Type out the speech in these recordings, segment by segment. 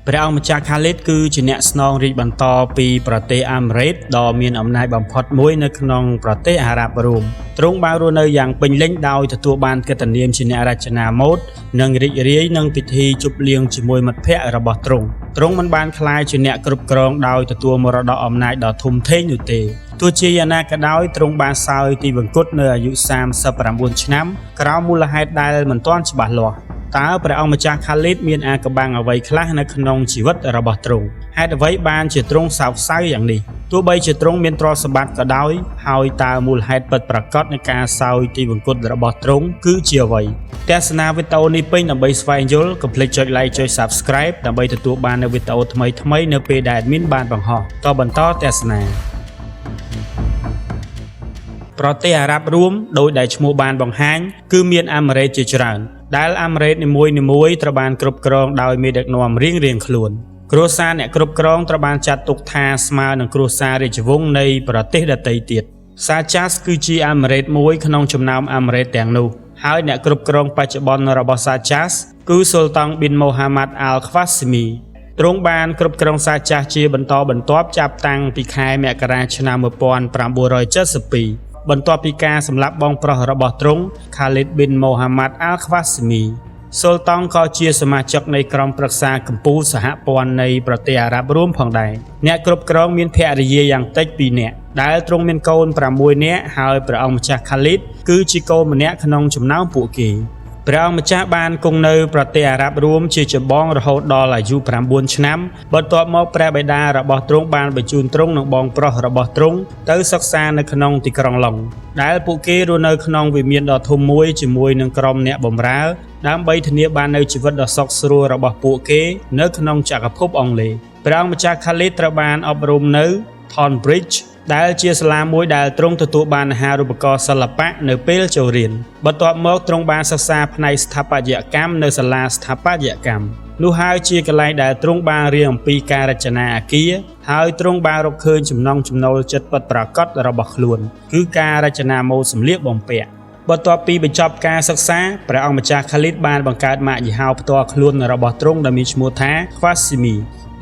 ព្រះអង្គម្ចាស់ខាលីដគឺជាអ្នកស្នងរាជបន្តពីប្រទេសអាមេរិកដ៏មានអំណាចបំផុតមួយនៅក្នុងប្រទេសអារ៉ាប់រួមទ្រង់បានរស់នៅយ៉ាងពេញលេញដោយទទួលបានកិត្តិនាមជាអ្នករចនាម៉ូដនិងរីករាយនឹងពិធីជប់លៀងជាមួយមិត្តភ័ក្តិរបស់ទ្រង់ទ្រង់មិនបានក្លាយជាអ្នកគ្រប់គ្រងដោយទទួលមរតកអំណាចដ៏ធំធេងនោះទេទោះជាយ៉ាងណាក៏ដោយទ្រង់បានសោយទីវង្គតនៅអាយុ39ឆ្នាំក្រោមមូលហេតុដែលមិនទាន់ច្បាស់លាស់តើព្រះអង្គម្ចាស់ខាលីដមានអាកំបាំងអ្វីខ្លះនៅក្នុងជីវិតរបស់ទ្រង់ហេតុអ្វីបានជាទ្រង់សោកសៅយ៉ាងនេះទោះបីជាទ្រង់មានទ្រព្យសម្បត្តិក៏ដោយហើយតើមូលហេតុពិតប្រាកដនៃការសោយទីវង្គតរបស់ទ្រង់គឺជាអ្វីទស្សនាវីដេអូនេះពេញដើម្បីស្វែងយល់កុំភ្លេចចុច Like ចុច Subscribe ដើម្បីទទួលបាននូវវីដេអូថ្មីៗនៅពេលដែល admin បានបង្ហោះតបន្តទស្សនា ប្រទេសអារ៉ាប់រួមដោយដែលឈ្មោះបានបង្ហាញគឺមានអាមេរិកជាច្រើនដែលអាមេរិកនីមួយៗត្រូវបានគ្រប់គ្រងដោយមេដឹកនាំរៀងៗខ្លួនគ្រួសារអ្នកគ្រប់គ្រងត្រូវបានចាត់ទុកថាស្មើនឹងគ្រួសាររាជវង្សនៃប្រទេសដទៃទៀតសាចាសគឺជាអាមេរិកមួយក្នុងចំណោមអាមេរិកទាំងនោះហើយអ្នកគ្រប់គ្រងបច្ចុប្បន្នរបស់សាចាសគឺស៊ុលតង់ប៊ីនមូហាម៉ាត់អាល់ខ្វាស៊ីមីទ្រង់បានគ្រប់គ្រងសាចាសជាបន្តបន្ទាប់ចាប់តាំងពីខែមករាឆ្នាំ1972បន្ទាប់ពីការសម្លាប់បងប្រុសរបស់ទ្រង់ខាលីដប៊ីនមូហាម៉ាត់អាល់ខ្វាស៊ីមីស៊ុលតង់ក៏ជាសមាជិកនៃក្រុមប្រឹក្សាកម្ពុជាសហព័ន្ធនៃប្រទេសអារ៉ាប់រួមផងដែរអ្នកគ្រប់គ្រងមានភរិយាយ៉ាងតិច2នាក់ដែលទ្រង់មានកូន6នាក់ហើយព្រះអង្គម្ចាស់ខាលីដគឺជាកូនម្នាក់ក្នុងចំណោមពួកគេព្រះអង្គម្ចាស់បានគង់នៅប្រទេសអារ៉ាប់រួមជាច្បងរហូតដល់អាយុ9ឆ្នាំបន្ទាប់មកព្រះបិតារបស់ទ្រង់បានបញ្ជូនទ្រង់និងបងប្រុសរបស់ទ្រង់ទៅសិក្សានៅក្នុងទីក្រុងឡុងដែលពួកគេរស់នៅក្នុងវិមានដ៏ធំមួយជាមួយនឹងក្រុមអ្នកបម្រើដើម្បីធានាបាននូវជីវិតដ៏សុខស្រួលរបស់ពួកគេនៅក្នុងចក្រភពអង់គ្លេសព្រះអង្គម្ចាស់ខាលីដត្រូវបានអប់រំនៅ Tonbridge ដែលជាសាលាមួយដែលទ្រង់ទទួលបានអាហារូបករណ៍សិល្បៈនៅពេលចូលរៀនបន្ទាប់មកទ្រង់បានសិក្សាផ្នែកស្ថាបត្យកម្មនៅសាលាស្ថាបត្យកម្មនោះហើយជាកន្លែងដែលទ្រង់បានរៀនអំពីការរចនាអគារហើយទ្រង់បានរកឃើញចំណង់ចំណូលចិត្តពិតប្រាកដរបស់ខ្លួនគឺការរចនាម៉ូដសម្លៀកបំពាក់បន្ទាប់ពីបញ្ចប់ការសិក្សាព្រះអង្គម្ចាស់ខាលីដបានបង្កើតម៉ាកយីហោផ្ទាល់ខ្លួនរបស់ទ្រង់ដែលមានឈ្មោះថា Qasimi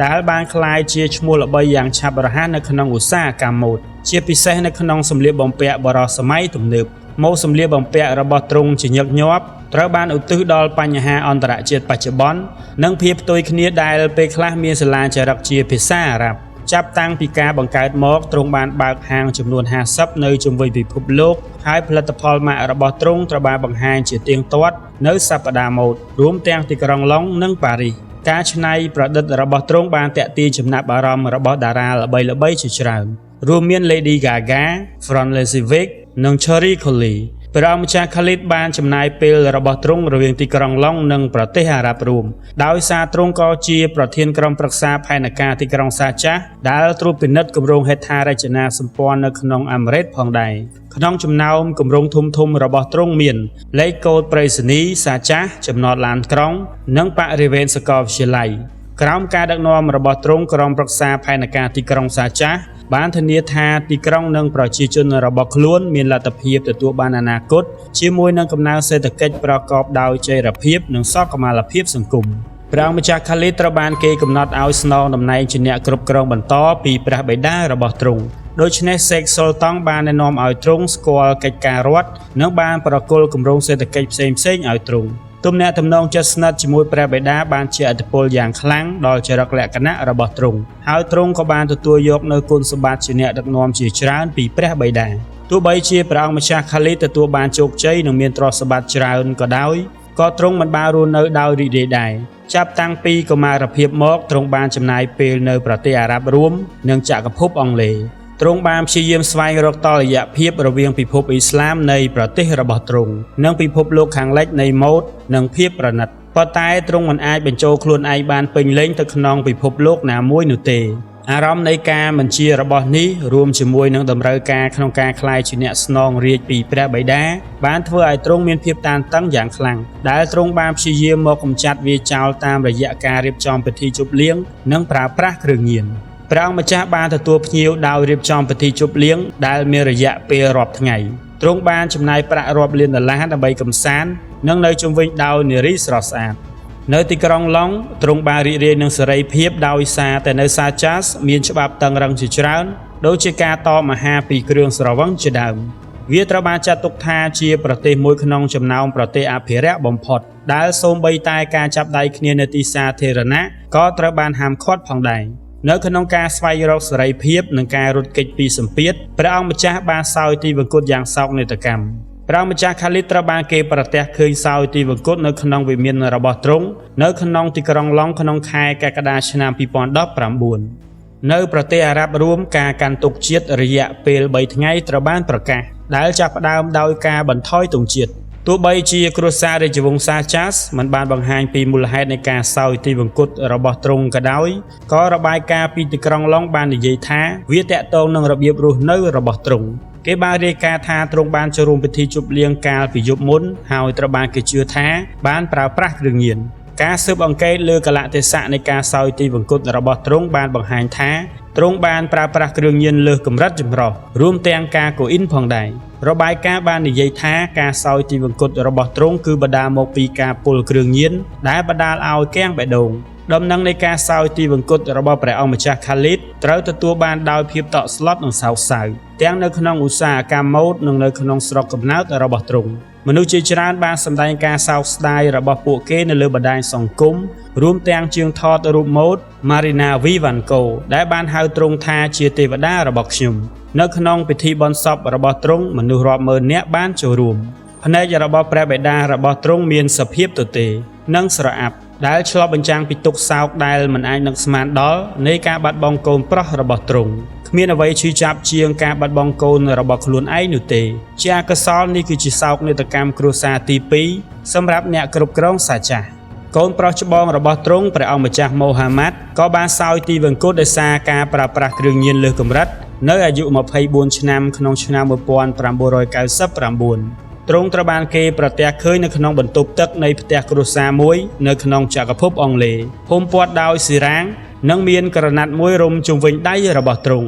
ដែលបានក្លាយជាឈ្មោះល្បីយ៉ាងឆាប់រហ័សនៅក្នុងឧស្សាហកម្មម៉ូដជាពិសេសនៅក្នុងសម្លៀកបំពាក់បុរសសម័យទំនើបម៉ូដសម្លៀកបំពាក់របស់ទ្រង់ជាញឹកញាប់ត្រូវបានឧទ្ទិសដល់បញ្ហាអន្តរជាតិបច្ចុប្បន្ននិងភាពផ្ទុយគ្នាដែលពេលខ្លះមានសិលាចារឹកជាភាសាអារ៉ាប់ចាប់តាំងពីការបង្កើតមកទ្រង់បានបើកហាងចំនួន50នៅជុំវិញពិភពលោកហើយផលិតផលម៉ាករបស់ទ្រង់ត្រូវបានបង្ហាញជាទៀងទាត់នៅសប្តាហ៍ម៉ូដរួមទាំងទីក្រុងឡុងនិងប៉ារីសការច្នៃប្រឌិតរបស់ទ្រង់បានទាក់ទាញចំណាប់អារម្មណ៍របស់តារាល្បីៗជាច្រើនរួមមាន Lady Gaga, Fran Lebowitz និង Cherry Coley ព្រះអង្គម្ចាស់ខាលីដបានចំណាយពេលរបស់ទ្រង់រវាងទីក្រុងឡុងនិងប្រទេសអារ៉ាប់រួមដោយសារទ្រង់ក៏ជាប្រធានក្រុមប្រឹក្សាផែនការទីក្រុងសាចាស់ដែលត្រួតពិនិត្យគម្រោងហេដ្ឋារចនាសម្ព័ន្ធនៅក្នុងអាមេរិកផងដែរក្នុងចំណោមគម្រោងធំៗរបស់ទ្រង់មានលេខកូដប្រៃសណីសាចាស់ចំណតឡានក្រុង និងបរិវេណសាកលវិទ្យាល័យក្រោមការដឹកនាំរបស់ទ្រង់ក្រុមប្រឹក្សាផែនការទីក្រុងសាចាស់បានធានាថាទីក្រុងនិងប្រជាជនរបស់ខ្លួនមានលទ្ធភាពទទួលបានអនាគតជាមួយនឹងកំណើនសេដ្ឋកិច្ចប្រកបដោយចីរភាពនិងសុខុមាលភាពសង្គមព្រះអង្គម្ចាស់ខាលីដត្រូវបានគេកំណត់ឲ្យស្នងតំណែងជាអ្នកគ្រប់គ្រងបន្តពីព្រះបិតារបស់ទ្រង់ដូច្នេះសេកសុលតង់បានណែនាំឲ្យទ្រង់ស្គាល់កិច្ចការរដ្ឋនិងបានប្រគល់គម្រោងសេដ្ឋកិច្ចផ្សេងៗឲ្យទ្រង់ទំនាក់ទំនងជិតស្និទ្ធជាមួយព្រះបិតាបានជះឥទ្ធិពលយ៉ាងខ្លាំងដល់ចរិតលក្ខណៈរបស់ទ្រង់ហើយទ្រង់ក៏បានទទួលយកនូវគុណសម្បត្តិជាអ្នកដឹកនាំជាច្រើនពីព្រះបិតាទោះបីជាព្រះអង្គម្ចាស់ខាលីដទទួលបានជោគជ័យនិងមានទ្រព្យសម្បត្តិច្រើនក៏ដោយក៏ទ្រង់មិនបានរស់នៅដោយរីករាយដែរចាប់តាំងពីកុមារភាពមកទ្រង់បានចំណាយពេលនៅប្រទេសអារ៉ាប់រួមនិងចក្រភពអង់គ្លេសទ្រង់បានព្យាយាមស្វែងរកតុល្យភាពរវាងពិភពអ៊ីស្លាមនៃប្រទេសរបស់ទ្រង់និងពិភពលោកខាងលិចនៃម៉ូដនិងភាពប្រណិតប៉ុន្តែទ្រង់មិនអាចបញ្ចូលខ្លួនឯងបានពេញលេញទៅក្នុងពិភពលោកណាមួយនោះទេអារម្មណ៍នៃការមិនជារបស់នេះរួមជាមួយនឹងតម្រូវការក្នុងការក្លាយជាអ្នកស្នងរាជពីព្រះបិតាបានធ្វើឲ្យទ្រង់មានភាពតានតឹងយ៉ាងខ្លាំងដែលទ្រង់បានព្យាយាមមកកម្ចាត់វាចោលតាមរយៈការរៀបចំពិធីជប់លៀងនិងប្រើប្រាស់គ្រឿងញៀនព្រះអង្គម្ចាស់បានទទួលភ្ញៀវដោយរៀបចំពិធីជប់លៀងដែលមានរយៈពេលរាប់ថ្ងៃទ្រង់បានចំណាយប្រាក់រាប់លានដុល្លារដើម្បីកម្សាន្តនិងនៅជុំវិញដោយនារីស្រស់ស្អាត នៅទីក្រុងឡុងទ្រង់បានរីករាយនឹងសេរីភាពដោយសារតែនៅសាចាសមានច្បាប់តឹងរឹងជាច្រើនដូចជាការតមអាហារពីគ្រឿងស្រវឹងជាដើមវាត្រូវបានចាត់ទុកថាជាប្រទេសមួយក្នុងចំណោមប្រទេសអភិរក្សបំផុតដែលសូម្បីតែការចាប់ដៃគ្នានៅទីសាធារណៈក៏ត្រូវបានហាមឃាត់ផងដែរនៅក្នុងការស្វែងរកសេរីភាពនិងការរត់គេចពីសម្ពាធព្រះអង្គម្ចាស់បានសោយទីវង្គតយ៉ាងសោកនាដកម្មព្រះអង្គម្ចាស់ខាលីដត្រូវបានគេប្រទះឃើញសោយទីវង្គតនៅក្នុងវិមានរបស់ទ្រង់នៅក្នុងទីក្រុងឡុងក្នុងខែកក្កដាឆ្នាំ2019នៅប្រទេសអារ៉ាប់រួមការកាន់ទុក្ខជាតិរយៈពេល3ថ្ងៃត្រូវបានប្រកាសដែលចាប់ផ្ដើមដោយការបន្ថយទង់ជាតិទោះបីជាគ្រួសាររាជវង្សសាចាសមិនបានបង្ហាញពីមូលហេតុនៃការសោយទីវង្គតរបស់ទ្រង់ក៏ដោយក៏របាយការណ៍ពីទីក្រុងឡុងបាននិយាយថាវាទាក់ទងនឹងរបៀបរស់នៅរបស់ទ្រង់គេបានរាយការណ៍ថាទ្រង់បានចូលរួមពិធីជប់លៀងកាលពីយប់មុនហើយត្រូវបានគេជឿថាបានប្រើប្រាស់គ្រឿងញៀនការស៊ើបអង្កេតលើកលៈទេសៈនៃការសោយទីវង្គតរបស់ទ្រង់បានបង្ហាញថាទ្រង់បានប្រើប្រាស់គ្រឿងញៀនលើសកម្រិតចម្រុះរួមទាំងការកូអ៊ីនផងដែររបាយការណ៍បាននិយាយថាការសោយទីវង្គតរបស់ទ្រង់គឺបណ្ដាលមកពីការពុលគ្រឿងញៀនដែលបណ្ដាលឲ្យគាំងបេះដូងដំណឹងនៃការសោយទីវង្គតរបស់ព្រះអង្គម្ចាស់ខាលីដត្រូវទទួលបានដោយភាពតក់ស្លុតនិងសោកសៅទាំងនៅក្នុងឧស្សាហកម្មម៉ូដនិងនៅក្នុងស្រុកកំណើតរបស់ទ្រង់មនុស្សជាច្រើនបានសម្ដែងការសោកស្ដាយរបស់ពួកគេនៅលើបណ្ដាញសង្គមរួមទាំងជាងថតរូបម៉ូដ Marina Vivanco ដែលបានហៅទ្រង់ថាជាទេវតារបស់ខ្ញុំនៅក្នុងពិធីបុណ្យសពរបស់ទ្រង់មនុស្សរាប់ម៉ឺននាក់បានចូលរួមភ្នែករបស់ព្រះបិតារបស់ទ្រង់មានសភាពទទេនិងស្រអាប់ដែលឆ្លុះបញ្ចាំងពីទុក្ខសោកដែលមិនអាចនឹកស្មានដល់នៃការបាត់បង់កូនប្រុសរបស់ទ្រង់គ្មានអ្វីឈឺចាប់ជាងការបាត់បង់កូនរបស់ខ្លួនឯងនោះទេជាអកុសលនេះគឺជាសោកនាដកម្មគ្រួសារទី2សម្រាប់អ្នកគ្រប់គ្រងសាចាស់កូនប្រុសច្បងរបស់ទ្រង់ព្រះអង្គម្ចាស់ម៉ូហាម៉ាត់ក៏បានសោយទីវង្គតដោយសារការប្រើប្រាស់គ្រឿងញៀនលើសកម្រិតនៅអាយុ24ឆ្នាំក្នុងឆ្នាំ1999ទ្រង់ត្រូវបានគេប្រទះឃើញនៅក្នុងបន្ទប់ទឹកនៃផ្ទះគ្រួសារមួយនៅក្នុងចក្រភពអង់គ្លេសហ៊ុំព័ទ្ធដោយស៊ីរ៉ាងនិងមានក្រណាត់មួយរុំជុំវិញដៃរបស់ទ្រង់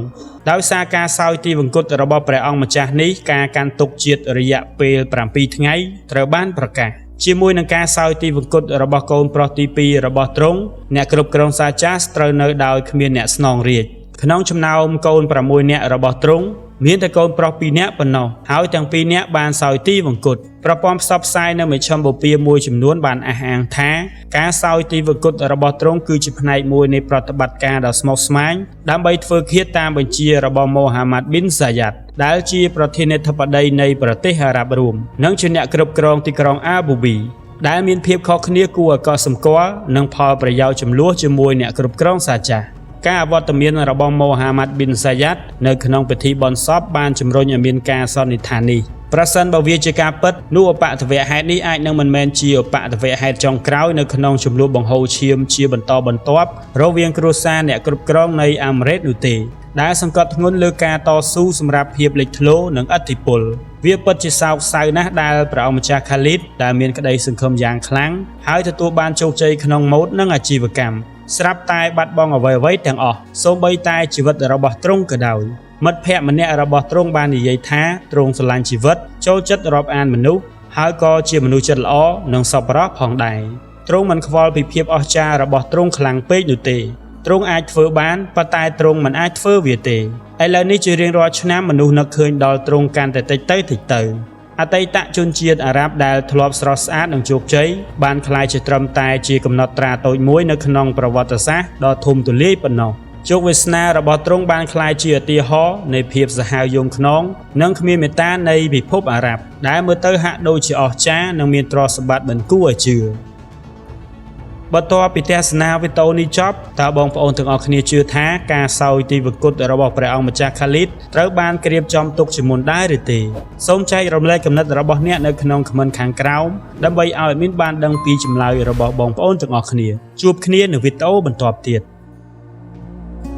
ដោយសារការសោយទីវង្គតរបស់ព្រះអង្គម្ចាស់នេះការកាន់ទុក្ខជាតិរយៈពេល7ថ្ងៃត្រូវបានប្រកាសជាមួយនឹងការសោយទីវង្គតរបស់កូនប្រុសទី2របស់ទ្រង់អ្នកគ្រប់គ្រងសាចាសត្រូវនៅដោយគ្មានអ្នកស្នងរាជក្នុងចំណោមកូន6នាក់របស់ទ្រង់មានតែកូនប្រុស2នាក់ប៉ុណ្ណោះហើយទាំង2នាក់បានសោយទីវង្គតប្រព័ន្ធផ្សព្វផ្សាយនៅមជ្ឈិមបូព៌ាមួយចំនួនបានអះអាងថាការសោយទីវង្គតរបស់ទ្រង់គឺជាផ្នែកមួយនៃប្រតិបត្តិការដ៏ស្មុគស្មាញដើម្បីធ្វើឃាតតាមបញ្ជារបស់ម៉ូហាម៉ាត់ប៊ីនសាយ៉ាត់ដែលជាប្រធានាធិបតីនៃប្រទេសអារ៉ាប់រួមនិងជាអ្នកគ្រប់គ្រងទីក្រុងអាប៊ូប៊ីដែលមានភាពខុសគ្នាគួរឲ្យកត់សម្គាល់និងផលប្រយោជន៍ចំនួនជាមួយអ្នកគ្រប់គ្រងសាចាស់ការអវត្តមានរបស់ម៉ូហាម៉ាត់ប៊ីនសាយ៉ាត់នៅក្នុងពិធីបុណ្យសពបានជំរុញឲ្យមានការសន្និដ្ឋាននេះប្រសិនបើវាជាការពិតនោះឧបទ្វហេតុនេះអាចនឹងមិនមែនជាឧបទ្វហេតុចុងក្រោយនៅក្នុងចំនួនបង្ហូរឈាមជាបន្តបន្ទាប់រវាងគ្រួសារអ្នកគ្រប់គ្រងនៃអាមេរិកនោះទេដែលសង្កត់ធ្ងន់លើការតស៊ូសម្រាប់ភាពលេចធ្លោនិងឥទ្ធិពលវាពិតជាសោកសៅណាស់ដែលព្រះអង្គម្ចាស់ខាលីដដែលមានក្តីសង្ឃឹមយ៉ាងខ្លាំងហើយទទួលបានជោគជ័យក្នុងម៉ូដនិងអាជីវកម្មស្រាប់តែបាត់បង់អ្វីៗទាំងអស់សូម្បីតែជីវិតរបស់ទ្រង់ក៏ដោយមិត្តភ័ក្តិម្នាក់របស់ទ្រង់បាននិយាយថាទ្រង់ស្រឡាញ់ជីវិតចូលចិត្តរាប់អានមនុស្សហើយក៏ជាមនុស្សចិត្តល្អនិងសប្បុរសផងដែរទ្រង់មិនខ្វល់ពីភាពអស្ចារ្យរបស់ទ្រង់ខ្លាំងពេកនោះទេទ្រង់អាចធ្វើបានប៉ុន្តែទ្រង់មិនអាចធ្វើវាទេឥឡូវនេះជារៀងរាល់ឆ្នាំមនុស្សនឹកឃើញដល់ទ្រង់កាន់តែតិចទៅតិចទៅអតីតជនជាតិអារ៉ាប់ដែលធ្លាប់ស្រស់ស្អាតនិងជោគជ័យបានក្លាយជាត្រឹមតែជាកំណត់ត្រាតូចមួយនៅក្នុងប្រវត្តិសាស្ត្រដ៏ធំទូលាយប៉ុណ្ណោះជោគវាសនារបស់ទ្រង់បានក្លាយជាឧទាហរណ៍នៃភាពសាហាវយង់ឃ្នងនិងគ្មានមេត្តានៃពិភពអារ៉ាប់ដែលមើលទៅហាក់ដូចជាអស្ចារ្យនិងមានទ្រព្យសម្បត្តិមិនគួរឲ្យជឿបន្ទាប់ពីទស្សនាវីដេអូនេះចប់តើបងប្អូនទាំងអស់គ្នាជឿថាការសោយទីវង្គតរបស់ព្រះអង្គម្ចាស់ខាលីដត្រូវបានក្រៀបចំទុកជាមុនដែរឬទេសូមចែករំលែកគំនិតរបស់អ្នកនៅក្នុង comment ខាងក្រោមដើម្បីឲ្យមានបានដឹងពីចម្លើយរបស់បងប្អូនទាំងអស់គ្នាជួបគ្នានៅវីដេអូបន្ទាប់ទៀត។